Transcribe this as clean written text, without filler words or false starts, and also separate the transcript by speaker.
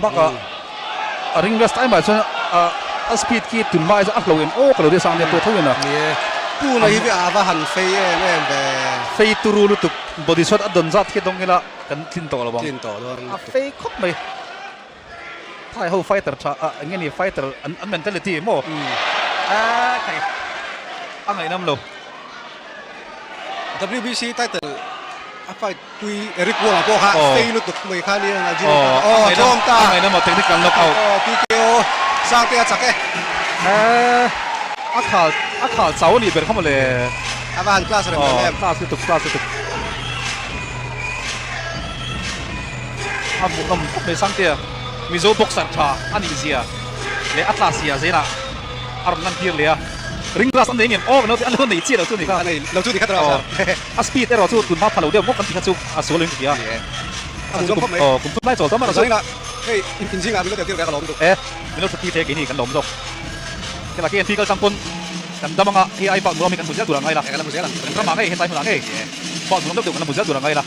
Speaker 1: Bakah a ring rest ai mai chuan a speed khi tun hma ai chuan a hlo em aw ka lo ri sang nia pawh tho in a.
Speaker 2: Ni e, tuna hi a va han fei em em ve.
Speaker 1: Fei turu lutuk body shot a dawn zat khi dawng ila kan tlin tawh lo ang.
Speaker 2: Tlin tawh dawn
Speaker 1: lutuk. A fei khawp mai. Thai ho fighter tha a eng nge ni fighter an an mentality maw? A khai a ngaihnawm lo.
Speaker 2: WBC title a fight pui Eric Wong-a pawh kha fei lutuk mai kha nia a gym kha aw tlawm ta
Speaker 1: a ngaihnawm a technical knockout
Speaker 2: aw TKO Sangte a chak e
Speaker 1: a khal a khal chau a nih ber kha mawle
Speaker 2: a va han class reng em
Speaker 1: class lutuk class lutuk a hmuhnawm khawp mai Sangtea Mizo boxer tha a nih zia leh a class zia zelah a rawn lan tir leh a ring class an nei ngem aw kan lo nei chiah lo chu ni kha
Speaker 2: a nei lo chu ni kha tawh
Speaker 1: a a speed erawh chu tun hma pha lo deuh bawk kan ti kha chu a sual in ka hria
Speaker 2: a hmuhnawm khawp mai
Speaker 1: aw kum thum lai chawl tawm
Speaker 2: a zainah hei in zingah min lo tel tir ve ka lawm duh
Speaker 1: e min lo thut tir keini kan lawm zawk hela KNP kal tang pawn kan dam anga hei ai bak nuam hi kan hmu zel tur ang ngai la
Speaker 2: kan la hmu zel ang
Speaker 1: kan ramah ngei hetlai hmunah ngei bak nuam deuh deuh kan la hmu zel tur ang ngai la.